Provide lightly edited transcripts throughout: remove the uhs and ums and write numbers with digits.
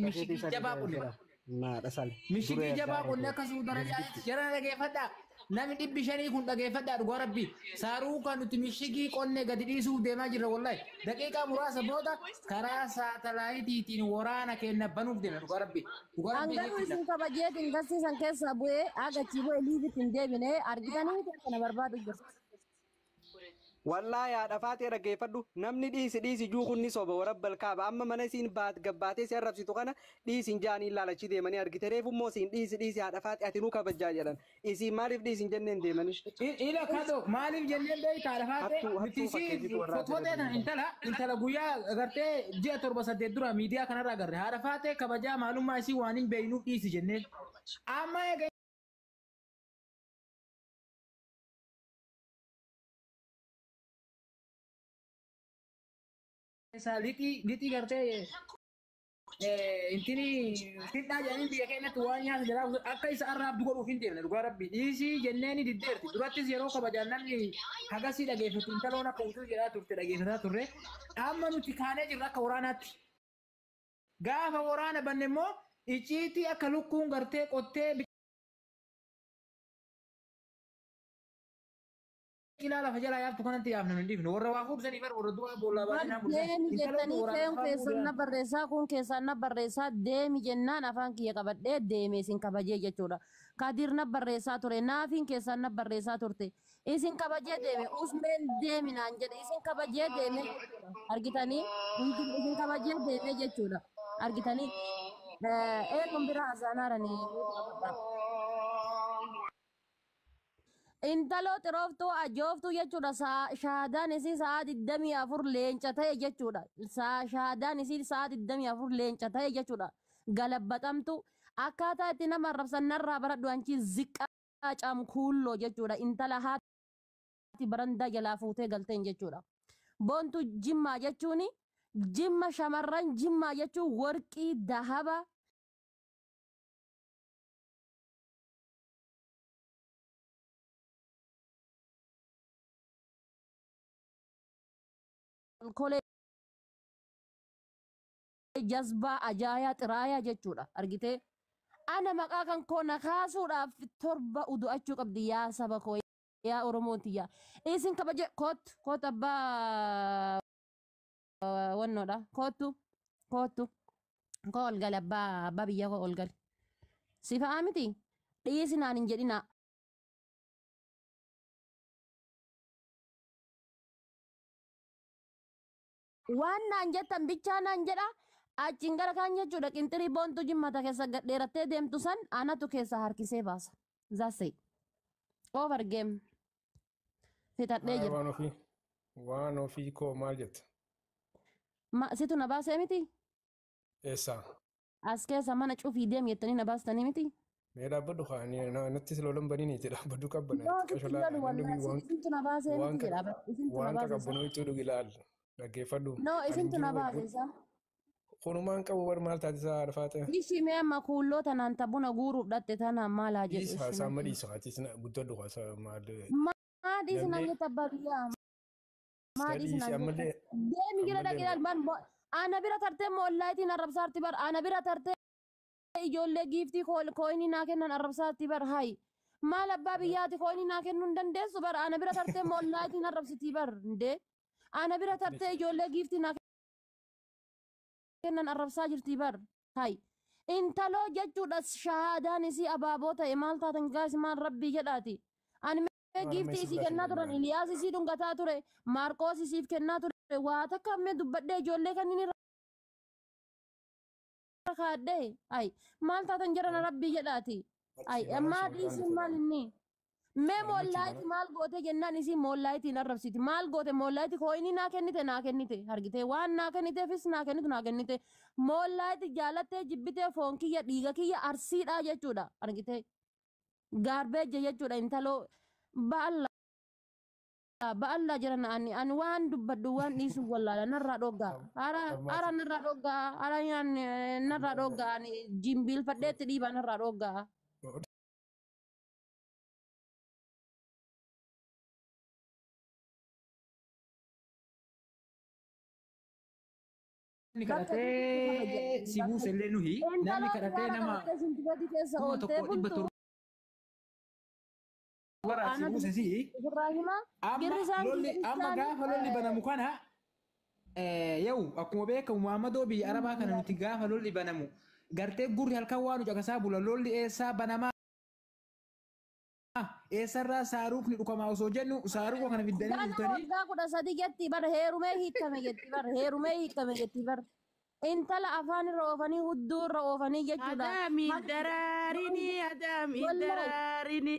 Mishigii jabaa qonne. Mishigii jabaa qonne akka Suudi Arabiyaatti jara dhageeffadhaa. Namni 500 kun dhageeffadhaa dhugaa rabbi. Saaruu kan nuti mishigii qonne gadi dhiisuuf deemaa jirra wallahi. Daqiiqaa muraasa booda karaa saatalaayitiitiin waraana keenya banuuf deemna dhugaa rabbi. Dhugaa rabbi Hangaruu isin kabajeetiin garsiisan keessaa bu'ee agachii bu'ee liivitti hin deebine argitanii miti kana barbaadu jirtu. Wallaahi haadha faatee dhaggeeffadhu namni dhiisi dhiisi juu kun ni soba warabbal kaaba amma mana isiin baat gabbaatee si arrabsitu kana dhiisi hin jaanii ilaalachi deemanii argite reefu immoo isiin dhiisi dhiisi haadha faatee ati nuu kabajjaa jedhan isiin maaliif dhiisi hin jenneen deemanii. Ila kado maaliif jenneen beektaa haadha faatee Hattuu nuti hattuu isii fakkeessitu warraa fotoo jala ta'e deeman. intala intala guyyaa agartee ji'a 7 8 dura miidiyaa kanarra agarre haadha faatee kabajaa maalummaa isii waan hin beeknuuf dhiisi jenneen. Amma eega isaa lixii lixii gartee intini fidhaa jedhanii biyya keenyatti waan nyaata jalaa akka isa arraabdu godhuuf hin deemne dhugaa rabbi dhiisii jenneeni diddeerti durattis yeroo kabajaan namni hagasii dhageeffatu intaloon akka utuu jedhaa turte dhageeffataa turre amma nuti kaanee jirra akka waraanaatti gaafa waraana banne immoo icciitii akka lukkuun gartee qottee biqilaa lafa jalaa yaaftu kanatti yaafna nu hin dhiifnu warra waa fuudhanii bar warra du'aa boollaa baasanii naa fuudhan Deemi intaloon jettanii waraana fe'uun faa keessan na fuudhan. barreessaa kun keessan na barreessaa deemi jennaan afaan kiyya qabadhee deeme isin kabajee jechuudha. Kadir na barreessaa ture naafiin keessan na barreessaa turte isin kabajee deeme usmeen deemi naan jedhe isin kabajee deeme jechuudha. Argitanii isin kabajee deeme jechuudha. Argitanii eenyuun bira hasaanaaranii. Intaloo xirooftuu ajooftuu jechuudha. Shaadaan isii sa'a 24 leenca ta'e jechuudha. Shaadaan isii sa'a 24 leenca ta'e jechuudha. Galabbaxamtu akkaataa itti nama arrabsan narraa baradhu anchi ziqqaa camkuulloo jechuudha. Intala haati barandaa jalaa fuutee galteen jechuudha. Boontu jimmaa jechuun jimma shamarran jimmaa jechuun warqii dahaba kolkolee jazbaa ajaayaa xiraayaa jechuudha. Argitee ana maqaa kan koo na kaasuudhaaf torba udu'achuu qabdi yaa saba koo yaa Oromooti yaa. Isin kabaje koottu koottu abbaa wannoodha koottu koottu koo ol gali abbaa abbaa biyya koo ol gali. Si fa'aa miti dhiisi naan hin jedhinaa. Waan naan jettan bichaa naan jedha achiin gara kaan jechuudha qinxirii boontuu jimmata keessa gad dheerattee deemtu san anatu keessa harkisee baasa. That's it. Over game. Fixadhee Haa jira. waan ofii waan ofii koo maal jetta? Ma situ na baasee miti? Eessaa? As keessa mana cufii deemi jettanii na baastanii miti? Mee dhaabbadhu kaa ani nattis lolan baniiniiti dhaabbadhu qabbana Yoo xiqqaa sitti sholaa lolu namni wallahi waan isintu na baasee waan miti jedha bar isintu na waan baase isa. taqabbanoo itti dhugi ilaal dhaggeeffadhu No ani hin isintu na jiru baase isa. kunumaan qabu bar maal taate isaa arfaa ta'e. Ishii mee amma kuulloo tanaan tabuna guuruuf dhatte tanaan maal haa jedhu Dhiis ishii haasaa amma malee. dhiisa haatis guddadhu haasaa maal Maa dhiisi naan namni jette abbaa biyyaa. Maa isa dhiisi dhiisi naan jette. ammallee Deemi jira dhaqi ammallee ilaali maan ana bira tartee moollaayitiin arrabsaarti bar ana bira tartee ijoollee giiftii kooyinii naa kennan arrabsaarti bar hayi. Maal abbaa biyyaati kooyinii naa kennuu hin dandeessu bar ana bira tartee moollaayitiin arrabsitii bar ndee. Ana bira tartee ijoollee giiftii naa kennan arrabsaa jirti bar hayi. Intaloo jechuudha shahaadaan isii abaaboo ta'e maal taatan gaas maal rabbii jedhaati. Ani mee waan amma giiftii isii isii biraa kennaa turan kennan Iliyaas isii dhungataa ture Maarqoos isiif kennaa ture waa takka mee dubbadhee ijoollee kanneen irra kaadhee ay maal taatan jedhan rabbii jedhaati. Ay Achi mana maa si dhiisiin maal inni mee Achi moollaayitii mana maal goote jennaan isii moollaayitiin arrabsiti maal goote moollaayitii kooyinii naa kennite naa kennite argite waan naa kenniteefis naa kennitu naa kennite moollaayitii jaalattee jibbitee foon kiyya dhiiga kiyya arsiidhaa jechuudha argite gaarbeejja jechuudha intaloo ba'alla ba'alla jiran ani ani waan dubbadhu waan dhiisu wallaala narraa dhoggaa ara ara ammaati narraa dhoggaa ara yaan narraa dhoggaa ani jimbiilfadheetti dhiiba narraa dhoggaa. Bakka kadhatee si buuse illee nuhi namni Intaloo kadhatee xiyyaara nama qabattee shintibati keessa kuma ooltee tokko dhibba bultu. torba si Anatu buuse si Ibrahima amma girrisaan lolli amma kiyya gaafa lolli banamu kana yau akkuma beekamu Muhammadoo biyya Arabaa kana nuti gaafa lolli banamu gartee gurri halkan waan nu caqasaa bula lolli eessaa banamaa eessarraa saaruukni dhukamaa osoo jennu saaruuqa kana fiddanii Gana dhuftanii waggaa 13 jetti bar heerumee hiikkame jetti bar heerumee hiikkame jetti bar intala afaan irra oofanii hudduu irra oofanii jechuudha. Adami daraarini adami Wallahi. daraarini.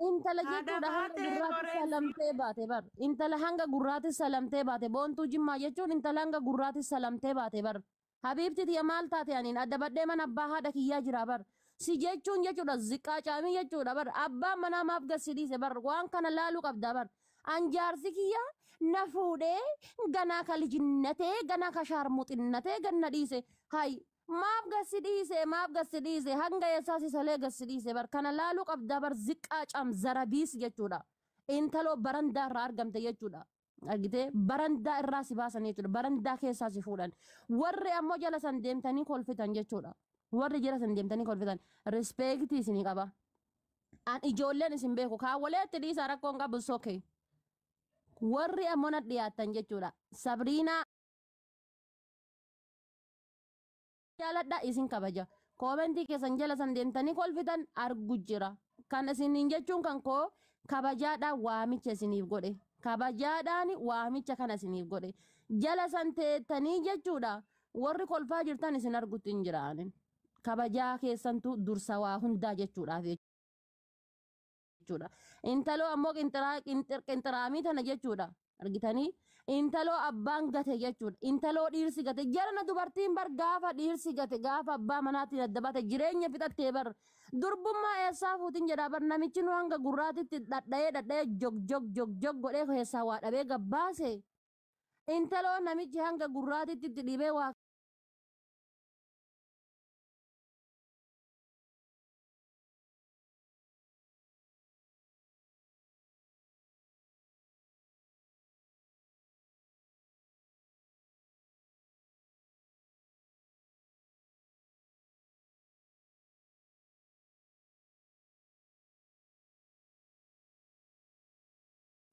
Intala Haadha jechuudha hanga baatee gurraatti koreessi. salamtee baate bar intala hanga gurraatti salamtee baate boontuu jimmaa jechuun intala hanga gurraatti salamtee baate bar habiibti tiyya maal taate aniin adda badhee mana abbaa haadha kiyyaa jira bar si jechuun jechuudha ziqqaa caamii jechuudha bar abbaan manaa maaf gad si dhiise bar waan kana laaluu qabda bar an jaarsi kiyya na fuudhee ganaa ka lijinnatee ganaa ka shaarmuxinnatee ganna dhiise hay maaf gad si dhiise maaf gad si dhiise hanga eessaa si salee gad si dhiise bar kana laaluu qabda bar ziqqaa cam zarabiis jechuudha intaloo barandaa irraa argamte jechuudha argitee barandaa irraa si baasan jechuudha barandaa keessaa si fuudhan warri ammoo jala san deemtanii kolfitan jechuudha warri jala san deemtanii kolfitan rispeektii isinii qaba an ijoolleen isin beeku kaawwaleetti dhiisaa rakkoon qabu soke warri ammoo na dhiyaattan jechuudha sabriinaa jaaladha isin kabaja koomentii keessan jala san deemtanii kolfitan argu jira kan isiniin jechuun kan koo kabajaadhaan waamicha isiniif godhe kabajaadhaan waamicha kana isiniif godhe jala san teettanii jechuudha warri kolfaa jirtan isin argutti hin jiraanin kabajaa keessantu dursa waa hundaa jechuudhaaf jechuudha intaloo ammoo qinxiraamii tana jechuudha argitanii intaloo abbaan gate jechuudha intaloo dhiirsi gate jarana dubartiin bar gaafa dhiirsi gate gaafa abbaa manaatiin adda baate jireenya fixattee bar durbummaa eessaa fuutin jedhaa bar namichi nu hanga gurraatitti dhadha'ee dhadha'ee jog jog jog jog godhee keessaa waa dhabee gabbaase intaloo namichi hanga gurraatitti itti dhibee waa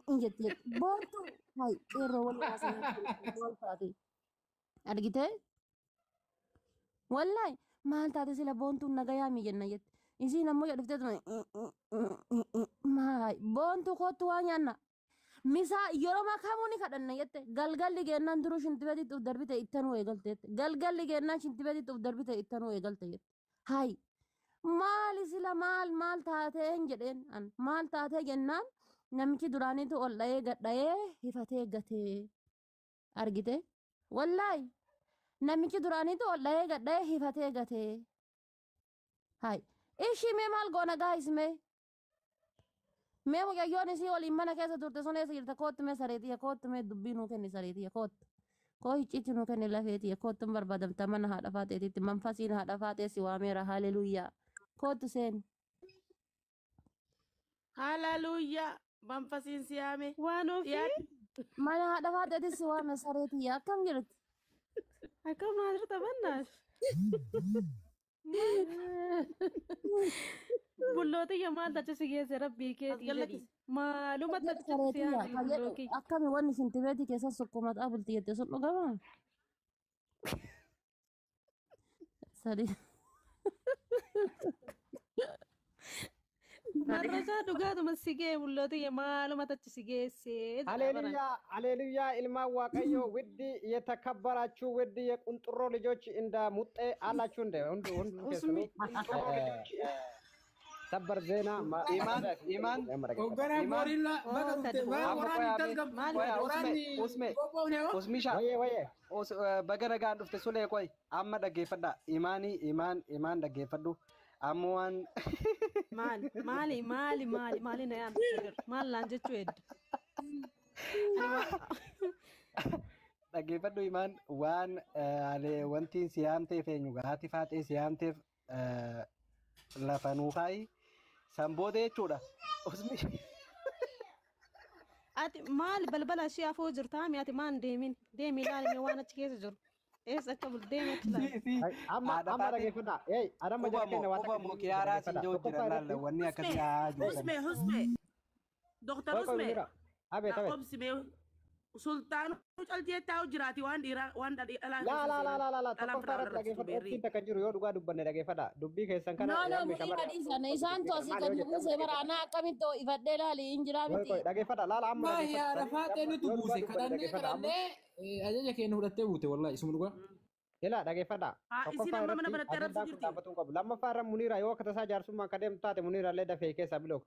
hin jetti boontu hay qeerroo wal haasa'aa maal taate argitee wallahi maal taate sila boontuun nagayaa mi jenna jette isiin ammoo jedhuftee maay boontu kootu waa nyaanna misaa yeroo makamuu ni kadhanna jette galgalli geennaan duruu shintibeetitti uf darbite ittanuu eegalte jette galgalli geennaan shintibeetitti uf darbite ittanuu eegalte jette hay maali sila maal maal taateen jedheen an maal taatee jennaan namichi duraaniitu ol dha'ee gadha'ee hifatee gatee argite wallaahi namichi duraaniitu ol dha'ee gadha'ee hifatee gatee hay ishii mee maal goona gaayis mee mee mucayyoon isii waliin mana keessa turte sun eessa jirta koottu mee sareetiyya koottu mee dubbii nuu kenni sareetiyya koottu koo hicciitti nuu kenni lafeetiyya koottu hin barbaadamta mana haadha faaxeetitti manfasiin haadha faaxee si waameera haaleluyyaa koottu seeni. Hallelujah. Manfasiin siyaame. Waan ofii Dhiyaate. Mana haadha faaxeetis si waame sareetiyya akkam jirti? Akka maal jirta bannaaf? Bullootiyya maal tacha si geesse rabbii keetii As jedhi. gallakkisi. Maaluma tacha si Sareetiyya yaame kan bulloo jedhu kiyya. akkami wanni shintibeetii keessa sukkumataa bulti jette sun dhugamaa? Sadi. Marrachaa dhugaatuma si gee bullootiyya maaluma tacha si geesse jedha baran. ሃሌሉያ ሃሌሉያ ኢልማ ዋቀዮ ውድ የተከበራችሁ ውድ የቁንጥሮ ልጆች እንደ ሙጤ አላችሁ እንደ ሁንዱ ሁንዱ Usmi. ቁንጥሮ ልጆች ሰበር ዜና ኢማን ኢማን Hoogganaa Imaan. goorillaa baga Oh, dhufte sadi. waan Amma waraanni qoyaa tasgab Maal qoyaa usme waraanni usme qophoofne hoo usmisha ወየ ወየ baga nagaan dhufte sulee qoy amma dhaggeeffadha imaanii imaan imaan dhaggeeffadhu amma waan Maali maali maali maali maali na yaamte jira maal naan jechuu hedda. Dhaggeeffadhu imaan waan ani wanti si yaamteef eenyu haati faaxee si yaamteef lafa nuu kaa'i san booda jechuudha. Usmi Ati maali balbala ishee afoo jirta mi ati maan deemin deemi ilaali mee waan achi keessa jiru. Eessa akka deematti laala. Amma Haadha amma Faaxee dhageeffadha. Ei, adamma jara qubamoo keenya waan takka qubamoo kiyaaraa siin dhageeffadha. jiru jira Tokkoffaa laalla irratti wanni akkasii haa jiru Husme husme. Doktar qoy qoy Husme. Munira. Abeet abeet. Obsime sultaanu caltee taa'u jiraati waan dhiiraa waan dhalaa Laa laa laa laa laa laa dhalaan tokkoffaa biraa irratti arrabsitu dhageeffadha. beerri. Obsiin takka jiru yoo dhugaa dubbanne dhageeffadha. Dubbii keessan kana No, no, yaamne Muniira shamarra dhiisan. Isaan maal yoo asii gad jettan nu buuse bara dhageeffadha. anaa akkamitti ifadhee laali hin jiraa Qoy miti. qoy dhageeffadha. Laala amma Wallaahi dhageeffadha. haadha faaxee nutu Yoo dhugaa buuse dubbanne kadhannee dhageeffadha amma. kadhannee ajaja keenya fudhattee buute wallaahi isuma dhugaa. Ilaa dhageeffadha. Haa isin Tokkoffaa amma mana irratti banattee arrabsu ajandaan kun jirti. dhaabbatuu hin qabu. Lammaffaa irra Muniira yoo akka tasaa jaarsummaan kan deemtu taate Muniira illee dafee keessaa biloo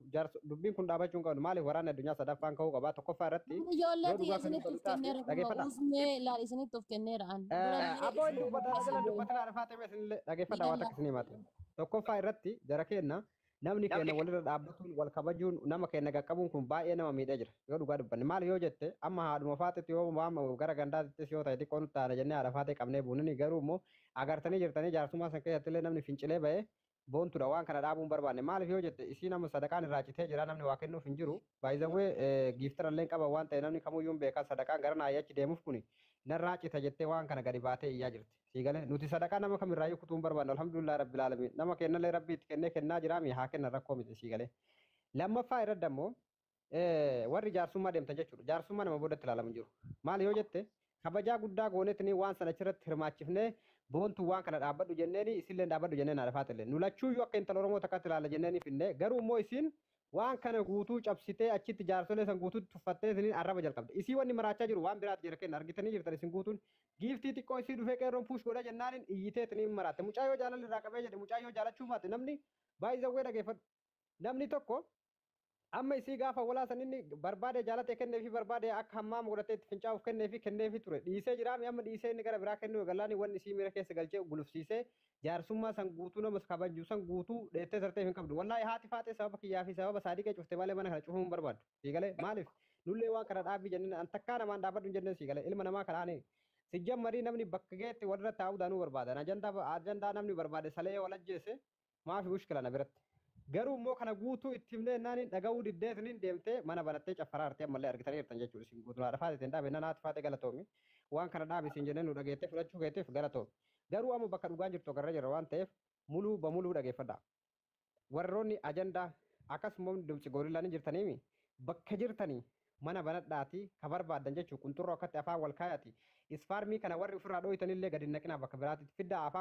dubbiin kun dhaabachuu hin qabnu. Maaliif waraanni addunyaa sadaffaan ka'uu qaba. Tokkoffaa irratti Ijoollee yoo tiyya dhugaa kan isinitti dubbannu of taate kenneera kunoo dhageeffadha. usmee laal isinitti of kenneera an. Durallee Abboo inni isin dubbataa asii jala booda. dubbataa haadha faatee isinillee dhageeffadha waan takka isinii himate. Tokkoffaa irratti jara keenya namni keenya walirra dhaabbatuun wal kabajuun nama keenya qaqqabuun kun baay'ee nama miidhee jira. Yoo dhugaa dubbanne maal yoo jette amma haadhuma faatetti yoo waan gara gandaattis yoo ta'e xiqqoo nutti taana jennee haadha faatee qabnee buunini garuu immoo agartanii jirtanii jaarsummaa san keessatti illee namni fincilee ba'ee boontuudha waan kana dhaabuun barbaanne maaliif yoo jette isii nama sadaqaan irraa citee jira namni waa kennuuf hin jiru baay'izawwee giiftara illee qaba waan ta'e namni kamuyyuu hin beekaa sadaqaan gara naayyachi deemuuf kuni narraa cita jettee waan kana gadi baatee iyyaa jirti. Sii galee nuti sadaqaa nama kamirraayyuu kutuu hin barbaannu alhamdulillah rabbil aalamiin nama kennallee rabbi itti kennee kennaa jiraami haa kennan rakkoo miti sii galee. Lammaffaa irratti ammoo warri jaarsummaa deemtan jechuudha. Jaarsummaa nama boodatti ilaalamu hin jiru. Maal yoo jette kabajaa guddaa gooneetini waan sana achirratti hirmaachifnee boontuu waan kana dhaabbadhu jenneeni isillee dhaabbadhu jenneen haadha faaxillee. Nu lachuuyyuu akka intala Oromoo takkaatti ilaala jenneeni finne garuu immoo isiin waan kana guutuu cabsitee achitti jaarsolee san guutuutti tuffattee isiniin arraba jalqabde. Isii wanni maraachaa jiru waan biraati jira kenna argitanii jirtan isin guutuun giiftii xiqqoo isii dhufee qeerroon puush godha jennaaniin iyyitee isiniin maraatte. Mucaa yoo jaalalli irraa qabee jedhe mucaa yoo jaalachuu baate namni baay'ee dhageeffadhu. Namni tokko amma isii gaafa walaasan inni barbaade jaalate kenneefi barbaade akka hammaama godhatee itti fincaa'uuf kenneefi kenneefi ture dhiisee jiraami amma dhiisee inni gara biraa kennuu gallaani wanni isii miira keessa galchee gulufsiisee jaarsummaa san guutuu nama kabaju san guutuu dheettee sarteef hin qabdu wallaahi haati faaxee sababa kiyyaa fi sababa saadiqee cufte malee mana kana cufuu hin barbaaddu siigalee maaliif nullee waan kana dhaabbii jenneen an takkaa namaan dhaabbadhu hin jenneen siigalee ilma namaa kanaani sijjammarii namni bakka geetti walirra taa'uu daanuu barbaadan ajandaa namni barbaade salee wal ajjeese maafi mushkila na biratti. Garuu immoo kana guutuu itti himnee naaniin dhaga'uu diddeetiniin deemtee mana banattee caffaraa artee ammallee argitanii jirtan jechuudha. Isin guutuu haadha faateetiin dhaabe nan haati faatee galatoomi. Waan kana dhaabe isin jennee nu dhageettee fudhachuu keetiif galatoomi. Garuu amma bakka dhugaan jirtu agarra jirra waan ta'eef muluu bamuluu dhageeffadha. Warroonni ajandaa akkasuma dumci goorilaan jirtaniimi bakka jirtanii mana banadhaatii ka barbaaddan jechuun qunxurroo akkatti afaan wal kaayati. Isfaarmii kana warri ofirraa dhooytanillee gadi hin naqinaa bakka biraatti fiddaa afaan.